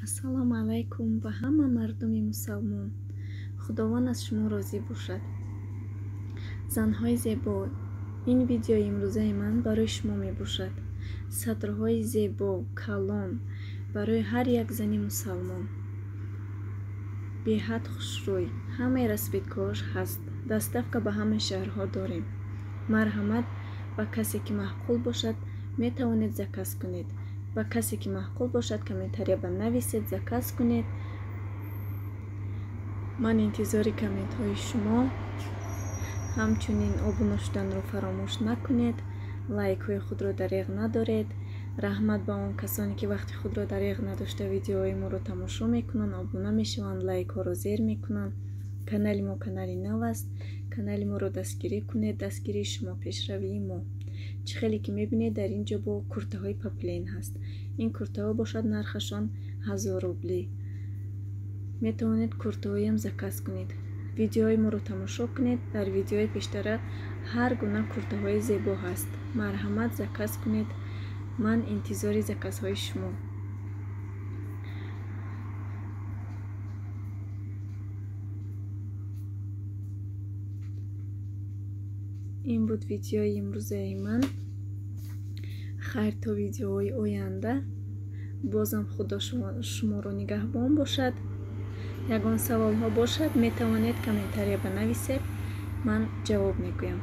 Ассалому алайкум ба ҳама мардуми мусалмон. Худованд аз шумо розӣ бошад. Занҳои зебо, ин видеои имрӯзаи ман барои шумо мебошад. Сатрҳои зебо, калон барои ҳар як зани мусалмон. Беҳад хушрӯй, ҳамаи расцветкаҳош ҳаст. Доставка ба ҳамаи шаҳрҳо дорем. Марҳамат, ба касе ки маъқул бошад, метавонед заказ кунед. Ба касе ки маъқул бошад, комментария ба нависед, заказ кунед. Ман интизори комментҳои шумо. Ҳамчунин обуна шуданро фаромӯш накунед, лайкҳои худро дареғ надоред. Раҳмат ба он касоне ки вақти худро дареғ надошта видеоҳои моро тамошо мекунанд, обуна мешаванд, лайкҳоро зер мекунанд. Канали мо канали нав аст. Канали моро дастгирӣ кунед, дастгирии шумо пешравии мо. Чӣ хеле ки мебинед, дар ин ҷо бо куртаҳои поплен ҳаст. Ин куртаҳо бошад нархашон 1000 рубли. Метавонед куртаҳоям заказ кунед. Видеои моро тамошо кунед. Дар видеои пештара ҳар гуна куртаҳои зебо ҳаст. Марҳамат, заказ кунед. Ман интизори заказҳои шумо. Ин буд видеои имрӯзаи ман. Хайр то видеоҳои оянда. Бозам Худо шуморо нигаҳбон бошад. Ягон саволҳо бошад, метавонед комментария банависед, ман ҷавоб мегӯям.